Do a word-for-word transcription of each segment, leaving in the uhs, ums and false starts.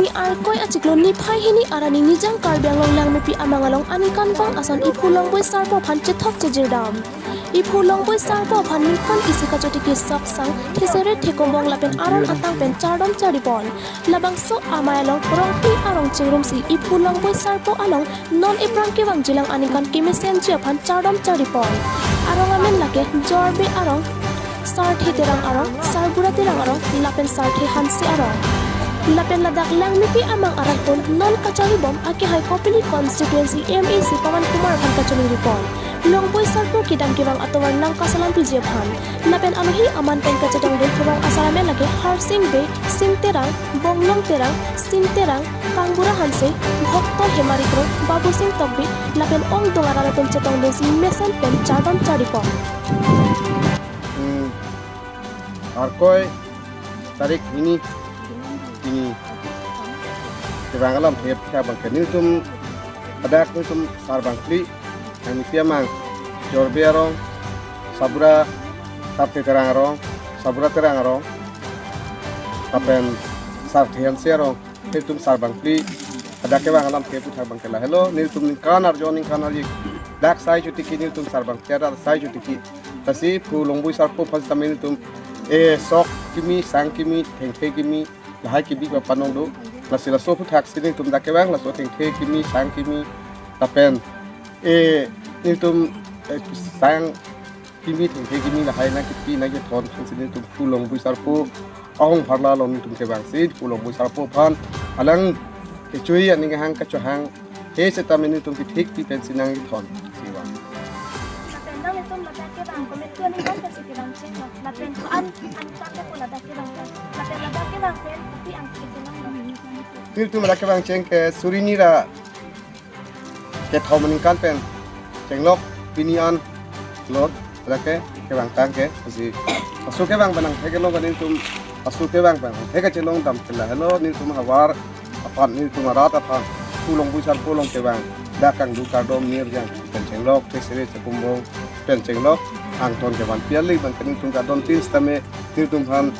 Ni Arkoi achiklo niphai hini arni Nijang Karbi Anglong Langmepi amang along aningkanvang ason Iphu Longboi Sarpo aphan chethok chejirdam. Iphu Longboi Sarpo aphan ningkan isi kachotiki sok sang, thesere thekombong lapen aron atang pen chardom chardipon. Labangso amei along Rongpi arong chingrumsi Iphu Longboi Sarpo along non ephrang kevang jilang aningkan kemesenji aphan chardom chardipon. Arong amen lake Jorbe arong, Sarthe Terang arong, Sarbura Terang arong, lapen Sarthe Hanse arong. Lapen ladak Langmepi amang arat pon non kacharibom akehai Kopili constituency M A C Pawan Kumar aphan kachoningripon. Longboi Sarpo kedam kevang atovar nangkasalam piji aphan. Lapen alohi aman pen kachetongdun rong asar amen lake Harsing Bey, Sing Terang, Bonglong Terang, Sing Terang, Kangbura Hanse, Bhokto Hemari Kro, Babu Sing Tokbi, lapen ongdung arat atum chetongdunsi mesen pen chardom chardipon. Hmm. Arkoi tarik hini, hini kevang alamthe abangke nelitum, hadak nelitum sarbangphli, Langmepi amang, Jorbe arong, Sarbura, Sarthe Terang arong, Sarbura Terang arong, lapen Sarthe Hanse arong, nelitum sarbangphli, hadak kevang alamthe aputhak abangke lahelo, nelitum ningkan arjo ningkan arji, dak sai chotiki nelitum sarbangphli, dak sai chotiki. Lasi Iphu Longboi Sarpo aphan sitame nelitum, eh, sok kimi, sang kimi, thengthe kimi, lahai kebi papanong do. Lasi laso aphuthaksi nelitum dak kevang, laso thengthe kimi, sang kimi, lapen, eh, nelitum, eh, sang kimi, thengthe kimi lahai nangkepi nangkethon aphansi nelitum Iphu Longboi Sarpo ahong pharla along nelitum kevangsi Iphu Longboi Sarpo aphan alang kechui aning ahang kachohang he setame nelitum kethekpi pensi nangkethon si vang. Lapen nanglitum ladak kevang komat ko aningkan pensi kevangchenglo. Lapen ko-an, an kate ko ladak kevang pen. Lapen ladak kevang pen kopi angke kevang lo. Nelitum ladak kevangcheng ke suri hini ra kethom aningkan pen chenglok, pini anlo, lake kevangtang ke, lasi aso kevang pen nangthek kelong ke nelitum, aso kevang pen nangthek kachelongdam ke lahelo, nelitum havar aphan, nelitum arat aphan, Iphu Longboi Sarpo along kevang, dak kangdung kardom nirjang pen chenglok, thesere thekombong pen chenglok, angthon kevan piali abangke nelitum kadon tin sitame, nelitum aphan,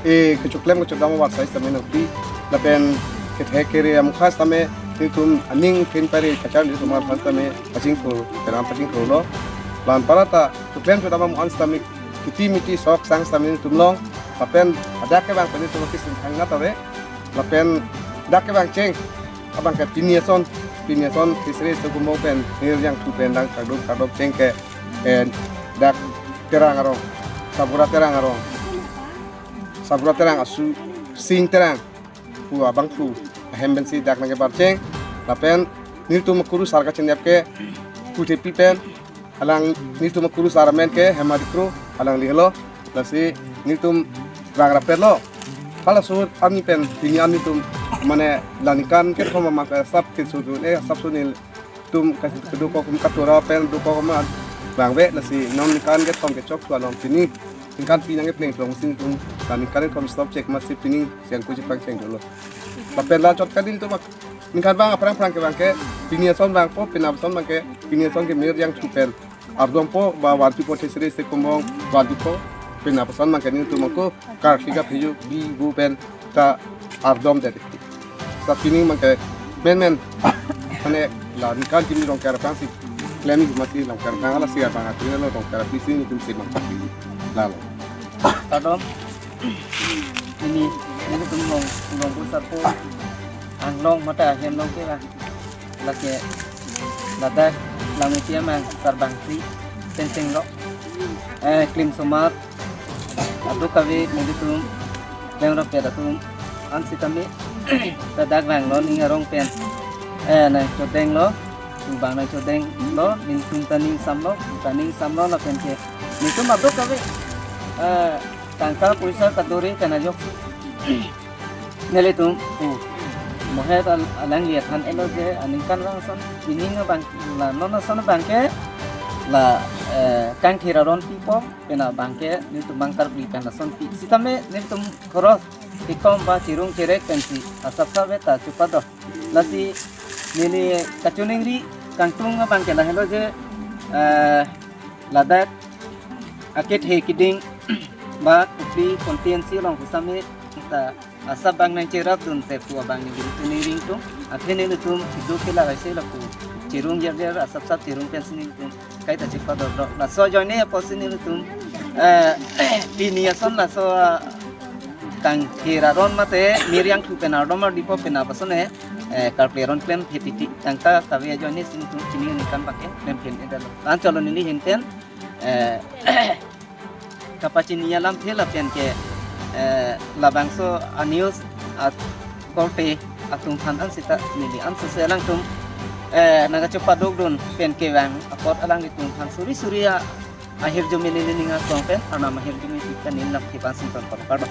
eh, kechoklem kechodam avarsai sitame nangpi, lapen kethek kere amukha sitame, nelitum aning phin pare kachar nelitum aphan sitame, pachingthur, penam pachingthurlo. Lapen parata choklem chodam amu an sitame, kiti miti sok sang sitame nelitum long, lapen hadak kevang pen nelitum kisim thang nat ave, lapen dak kevangcheng abangke pini ason, pini ason thesere thekombong pen, nirjang thu pen dang kardom kardom cheng ke, eh, dak Terang arong, Sarbura Terang arong, Sarbura Terang asu, Sing Terang pu abangphu ahem pensi dak nangkebarcheng, lapen nelitum akurusar kachenyap ke, puthepi pen, alang nelitum akurusar amen ke Hemari Kro, alang lihelo, lasi nelitum vang rapetlo. Halaso arni pen pini an nelitum mane la ningkan kethom amang ke sap kesudun, eh, sap sunil tum kas-, kedokok kum katura pen dokok ma vangve, lasi non ningkan kethom kechok thu along pini ningkan pi nangkepleng plong si nelitum la ningkan kethom stop chek masi pini siang kuji pangcheng dolo. Lapen la chot kadin tum ningkan vang aphrang aphrang kevang ke, pini ason vangpo, penap ason abangke, pini ason ke mir yang thu pen ardompo, ba vanpipo thesere thekombong vanpipo, penap ason abangke nelitum ako karsi kapheju bi bu pen ta ardomdet. Sa pini abangke menmen, mane la ningkan kimi Rongker aphrangsi klem masi Rongker aphrang lasi abang akri lo Rongker apisi nelitum si mangkap lalo. Kardom. Pini, nelitum long, Longboi Sarpo anglong mate ahem along kevang, lake ladak Langmepi amang sarbangphli pen chenglok, eh, klimsomar aduk kave nelitum, klem rapet atum an sitame, ladak vanglo ning arong pen, eh, nangchodenglo, tu abang nangchodenglo, nelitum ta ning samlo, ta ning samlo lapen ke nelitum aduk kave, eh, tangka poisa kaduri kana yok. Nelitum, uh, mohet al-, alangli athan elo je, aningkanvang ason, pini abang, la non ason abangke, la, eh, kangthir aron pipo, penap abangke, nelitum abang Karbi pen asonpi. Sitame, nelitum khoros, kekom ba chirung cherek pensi, asap save ta chupa do. Lasi, neli kachiningri, kangtung abangke lahelo je, eh, ladak, akethe kiding, ba Kopili constituency along kusame, ta asap abang nangcherapdunte pu abang neli chini ringtung. Athe nelitum idu kila kaise lapu cherung jer jer, asap sap cherung pensi nelitum kaita chepadodok. Laso ajoine apotsi nelitum, eh, pini ason laso, ah, tangkir aron mate mir yang thu pen ardom ardipo pen apotsi ne, eh, karkli aron klem phepiti tangka kave ajoine si nelitum chini ningkan bangke klem phen edalo. Ancholo neli hinten, eh, kapachini alamthe lapen ke, eh, labangso a-news akorte atum aphan ansita neli ansose alangtum, eh, nangkachepadokdun pen kevang apot alanglitum aphan suri suri a ahirjume neli ning arong pen, Arnam ahirjume pika neli lamthe aphan sington kardom.